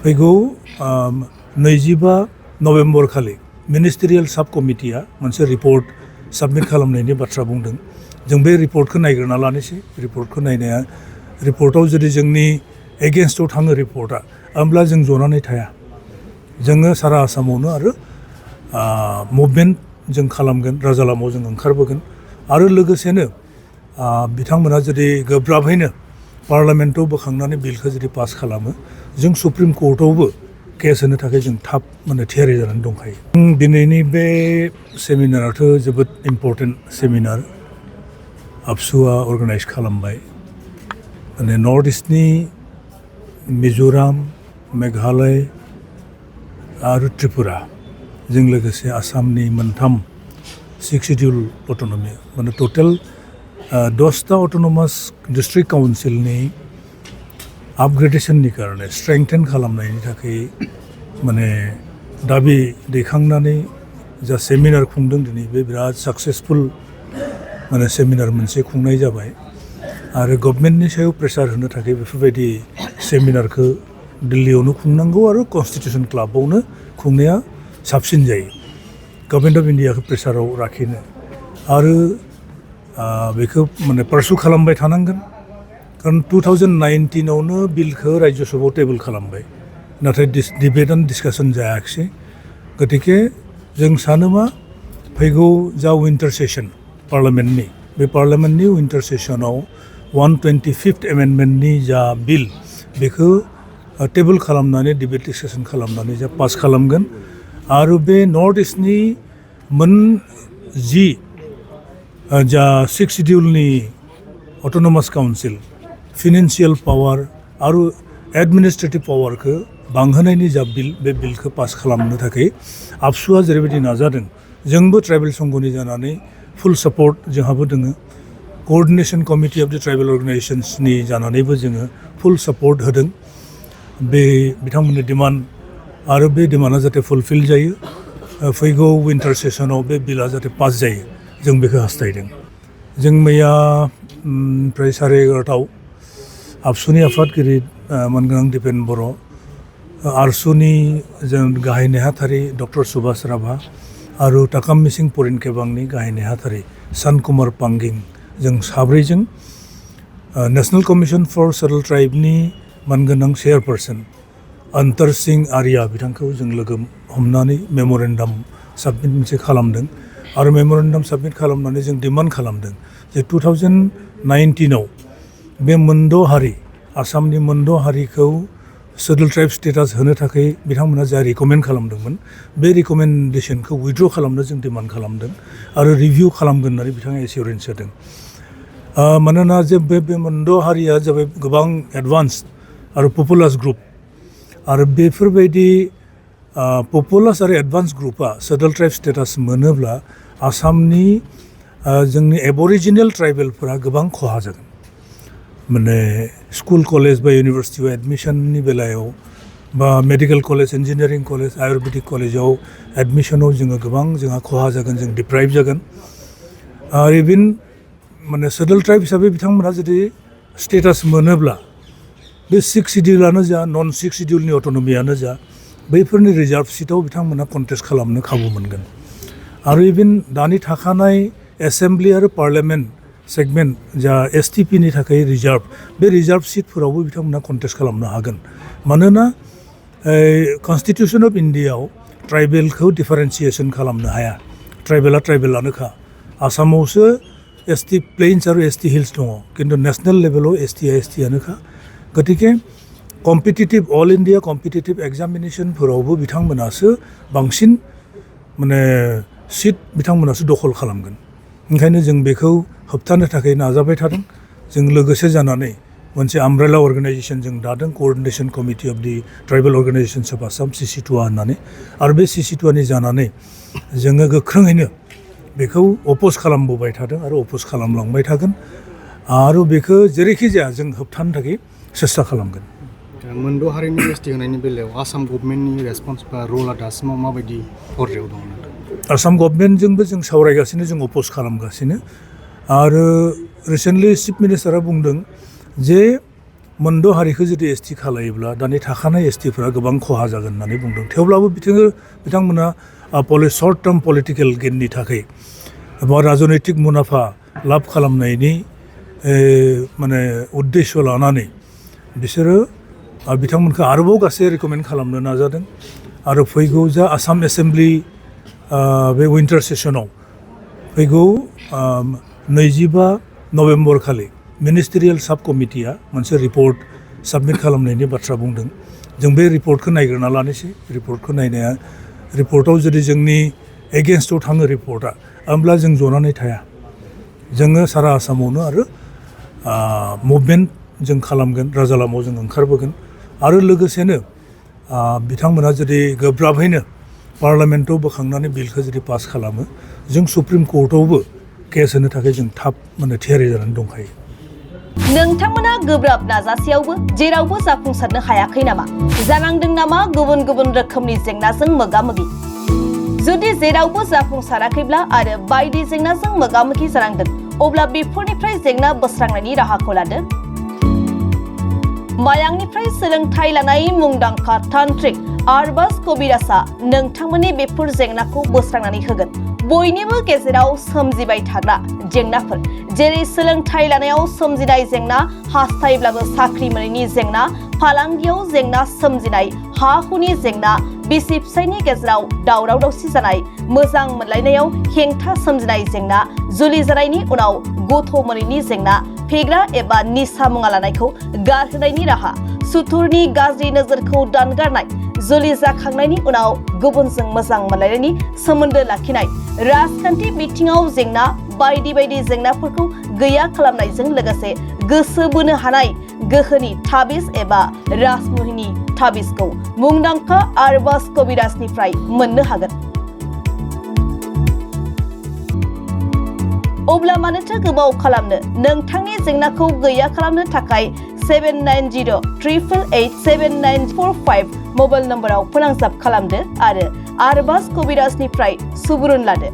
फैगौ 25 नभेम्बर खालि मिनिस्टेरियेल साब कमिटिया मोनसे रिपर्ट साबमिट खालामनायनि बाथ्रा बुंदों। जों बे रिपर्टखौ नायग्रोना लानोसै। रिपर्टखौ नायनाया रिपर्टआव जुदि जोंनि एगेन्स्टआव थाङो रिपर्टआ, होमब्ला जों जनानै थाया। जोङो सारा आसामावनो आरो मुभमेन्ट जों खालामगोन, राजा लामायाव जों ओंखारबोगोन। आरो लोगोसेनो बिथांमोना जुदि गोब्राबैनो पार्लामेन्टआव बोखांनानै बिलखौ जुदि पास खालामो, जों सुप्रिम कर्टआवबो केस होनो थाखाय जों थाब थियारि जानानै दंखायो। दिनैनि बे सेमिनाराथ' जोबोद इम्पर्टेन्ट सेमिनार आबसुआ अर्गानाइज खालामबाय। नर्थ इस्टनि मिज'राम, मेघालय आरो त्रिपुरा जों लोगोसे आसामनि मोनथाम 6 शिड्युल अट'नमि टटेल 10टा अट'नमास डिस्ट्रिक्ट काउन्सिलनि आपग्रेडेशननि कारणे स्ट्रेंथेन खालामनायनि थाखाय दाबि दैखांनानै जा सेमिनार खुंदों दिनै बे बिराद साक्सेसफुल सेमिनार मोनसे खुंनाय जाबाय। आरो गभर्नमेन्टनि सायाव प्रेसार होनो थाखाय बेफोरबायदि सेमिनारखौ दिल्लीयावनो खुंनांगौ आरो कन्स्टिटिउसन क्लाबावनो खुंनाया साबसिन जायो। गभर्नमेन्ट अफ इन्डियाखौ प्रेसाराव लाखिनो आरो बेखौ पारसु खालामबाय थानांगोन। कारण 2019आवनो बिलखौ राज्य सभायाव टेबोल खालामबाय, नाथाय डिबेट एन्ड डिसकासन जायाखिसै। गतिके जों सानो मा फैगौ जा विन्टार सेसन पार्लामेन्टनि, बे पार्लामेन्टनि विन्टार सेसनाव 125th एमेन्डमेन्टनि जा बिल बेखौ टेबोल खालामनानै डिबेट डिसकासन खालामनानै जा पास खालामगोन। आरो बे नर्थ इस्टनि जा 6 शिड्युलनि अट'नमास काउन्सिल फिनेन्सियेल पावार आरो एडमिनिस्ट्रेटिभ पावारखौ बांहोनायनि जा बिल, बे बिलखौ पास खालामनो थाखाय आबसुआ जेरैबायदि नाजादों, जोंबो ट्राइबेल संघनि जानानै फुल सापर्ट जोंहाबो दोङो। कोअर्डिनेशन कमिटि अफ द ट्राइबेल अर्गानाइजेशन्सनि जानानैबो जोङो फुल सापर्ट होदों बे बिथांमोननि डिमान्ड। आरो बे डिमान्डा जाहाथे फुलफिल जायो, फैगौ विन्टार सेसनाव बे बिला जाहाथे पास जायो, जों बेखौ हास्थायदों। जों मैया प्राय 11:30 आबसुनि आफादगिरि मानगोनां दिपेन बर', आरसुनि जों गाहाय नेहाथारि डक्टर सुभाष राभा आरो ताकाम मिसिं परिनकेबांनि गाहाय नेहाथारि सान कुमार पांगिं, जों साब्रैजों नेशनेल कमिशन फर सेटल ट्राइबनि मानगोनां चेयारपारसन अंतर सिंह आर्या बिथांखौ जों लोगो हमनानै मेम'रेन्डाम साबमिट मोनसे खालामदों। आरो मेम'रेन्डाम साबमिट खालामनानै जों डिमान्ड खालामदों जे 2019आव बे मोनद' हारि, आसामनि मोनद' हारिखौ सेटल ट्राइब स्टेटास होनो थाखाय बिथांमोना जा रिकमेन्ड खालामदोंमोन, बे रिकमेन्डेसनखौ उइथड्र खालामनो जों डिमान्ड खालामदों आरो रिभिउ खालामगोन होननानै बिथाङा एसिउरेन्स होदों। मानोना जे बे मोनद' हारिया जाबाय गोबां एडभान्स आरो पपुलास ग्रुप, आरो बेफोरबायदि पपुलास आरो एडभान्स ग्रुपा सेटल ट्राइब स्टेटास मोनोब्ला आसामनि जोंनि एबरिजिनेल ट्राइबेलफोरा गोबां खहा जागोन। स्कुल कलेज बा इउनिभार्सिटियाव एडमिशननि बेलायाव बा medical college, engineering college, Ayurvedic कलेजाव एडमिशनाव जोंहा खहा जागोन, जों डिप्राइभ जागोन। आरो इभेन सेटल ट्राइब हिसाबै बिथांमोना जुदि स्टेटास मोनोब्ला बे 6 शिड्युलानो जा, नन 6 शिड्युलनि अट'नमियानो जा, बैफोरनि रिजार्भ सिटआव बिथांमोना कन्टेस्ट खालामनो खाबु मोनगोन। आरो इभेन दानि थाखानाय एसेम्ब्लि आरो पार्लामेन्ट सेगमेन्ट जा एसटिपिनि थाखाय रिजार्भ, बे रिजार्भ सिटफोरावबो बिथांमोना कन्टेस्ट खालामनो हागोन। मानोना कन्स्टिटिउसन अफ इन्डियाआव ट्राइबेलखौ डिफारेन्सिएसन खालामनो हाया। ट्राइबेला ट्राइबेलानोखा। आसामावसो एसटि प्लेन्स आरो एसटि हिल्स दङ, किन्तु नेसनेल लेभेलाव एसटिआ एसटिआनोखा। गतिके कम्पिटिटिभ अल इन्डिया कम्पिटिटिभ एग्जामिनेसनफोरावबो बिथांमोनासो बांसिन सिट बिथांमोनासो दखल खालामगोन। ओंखायनो जों बेखौ होबथानो थाखाय नाजाबाय थादों। जों लोगोसे जानानै मोनसे आमब्रेला अर्गानाइजेसन जों दादों, coordination committee of the tribal organisations of Assam, Cctoa होननानै। आरो बे Cctoaनि जानानै जोङो गोख्रोङैनो बेखौ अपोज खालामबोबाय थादों आरो अपोज खालामलांबाय थागोन। आरो बेखौ जेरैखि जाया जों होबथानो थाखाय सेस्था खालामगोन। मोनद' हारिनि एसटि होनायनि बेलायाव आसाम गभर्नमेन्टनि रेसपन्स बा रला दासिमाव माबायदि पर्यायाव दङ? आसाम गभर्नमेन्टजोंबो जों सावरायगासिनो, जों अपोज खालामगासिनो। आरो रिसेन्टलि चिफ मिनिस्टारा बुंदों जे मोनद' हारिखौ जुदि एसटि खालायोब्ला दानि थाखानाय एसटिफोरा गोबां खहा जागोन होननानै बुंदों थेवब्लाबो बिथांमोना शर्ट टार्म पलिटिकेल गेननि थाखाय बा राजनैतिक मुलाम्फा लाब खालामनायनि माने उद्देश्य लानानै बिसोरो बिथांमोनखौ आरोबाव गासै रिकमेन्ड खालामनो नाजादों आरो फैगौ जा आसाम एसेम्बलि बे विन्टार सेसनाव फैगौ 25 नभेम्बर खालि मिनिस्टेरियेल साब कमिटिया मोनसे रिपर्ट साबमिट खालामनायनि बाथ्रा बुंदों जों बे रिपर्टखौ नायग्रोना लानोसै रिपर्टखौ नायनाया रिपर्टआव जुदि जोंनि एगेन्स्टआव थाङो रिपर्टआ होमब्ला जों जनानै थाया जोङो सारा आसामावनो आरो मुभमेन्ट जों खालामगोन राजा लामायाव जों ओंखारबोगोन आरो लोगोसेनो बिथांमोना जुदि गोब्राबैनो पार्लामेन्टआव बोखांनानै बिलखौ जुदि पास खालामो जों सुप्रिम कर्टआवबो केस होनो थाखाय जों थाब माने थियारि जानानै दंखायो नोंथांमोना गोब्राब नाजासेयावबो जेरावबो जाफुंसारनो हायाखै नामा जानांदों नामा गुबुन गुबुन रोखोमनि जेंनाजों मोगा-मोगि जुदि जेरावबो जाफुंसाराखैब्ला आरो बायदि जेंनाजों मोगा-मोगि जानांदों अब्ला बेफोरनिफ्राय जेंना बोस्रांनायनि राहाखौ लादो मायांनिफ्राय सोलोंथाइ लानाय मुंदांखा तान्त्रिक आरबाज कबिराजआ नोंथांमोननि बेफोर जेंनाखौ बोस्रांनानै होगोन बयनिबो गेजेराव सोमजिबाय थाग्रा जेंनाफोर जेरै सोलोंथाइ लानायाव सोमजिनाय जेंना हास्थायब्लाबो साख्रि मोनैनि जेंना फालांगियाव जेंना सोमजिनाय हा हुनि जेंना बिसि फिसायनि गेजेराव दावराव दावसि जानाय मोजां मोनलायनायाव हेंथा सोमजिनाय जेंना जुलि जानायनि उनाव गथ' मोनैनि जेंना फेग्रा एबा निसा मुवा लानायखौ गारहोनायनि राहा सुथुरनि गाज्रि नोजोरखौ दानगारनाय जुलि जाखांनायनि उनाव गुबुनजों मोजां मोनलायनायनि सोमोन्दो लाखिनाय राजखान्थि बिथिङाव जेंना बायदि बायदि जेंनाफोरखौ गैया खालामनायजों लोगोसे गोसो बोनो हानाय गोहोनि थाबिज एबा राजमुहिनि थाबिजखौ मुंदांखा आरबाज कबिराजनिफ्राय मोननो हागोन अब्ला मानोथो गोबाव खालामनो नोंथांनि जेंनाखौ गैया खालामनो थाखाय 7908887945 मबाइल नम्बराव फोनांजाब खालामदो आरो आरबाज कबिराजनिफ्राय सुबुरुन लादो